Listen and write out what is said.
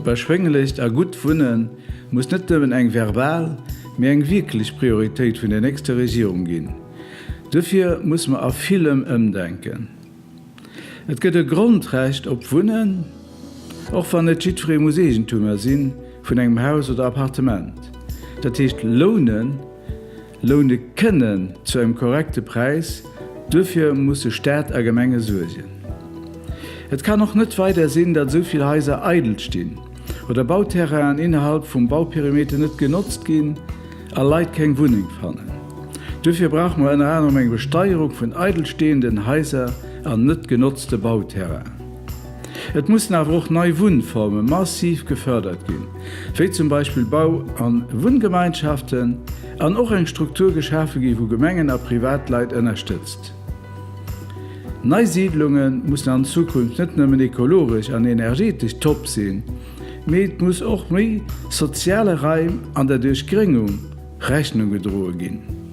op erschwénglecht a gutt Wunne muss net nëmmen eng verbal, mee eng wierklech Prioritéit vun der nächster Regierung ginn. Dofir musse mer a villem ëmdenken. Et gëtt e Grondrecht op Wunnen, och wann net jiddweree muss Eegentumer si vun engem Haus oder Appartement. Dat heescht lounen, loune kënnen zu engem korrekte Präis. Duerfir musse Staat a Gemenge suergen. Et kann och net weider sinn, datt esou vill Haiser eidel stinn oder Bauterrainen innerhalb vum Bauperimeter net genotzt ginn a Leit keng Wunneng fannen. Duerfir brauche mer ënner anerem eng Besteierung vun eidelstehenden Haiser an net genotzte Bauterrainen. Et mussen awer och nei Wunnforme massiv gefördert ginn, wéi zum Beispill Bau a Wunngemeinschaften, an och eng Struktur geschafe gi wou Gemengen a Privatleit ënnerstëtzt. Nei Siidlunge mussen an Zukunft net nëmmen ekologesch an energetesch top sinn, mee et muss och méi soziale Raim an der Duerchgréngung Rechnung gedroe ginn.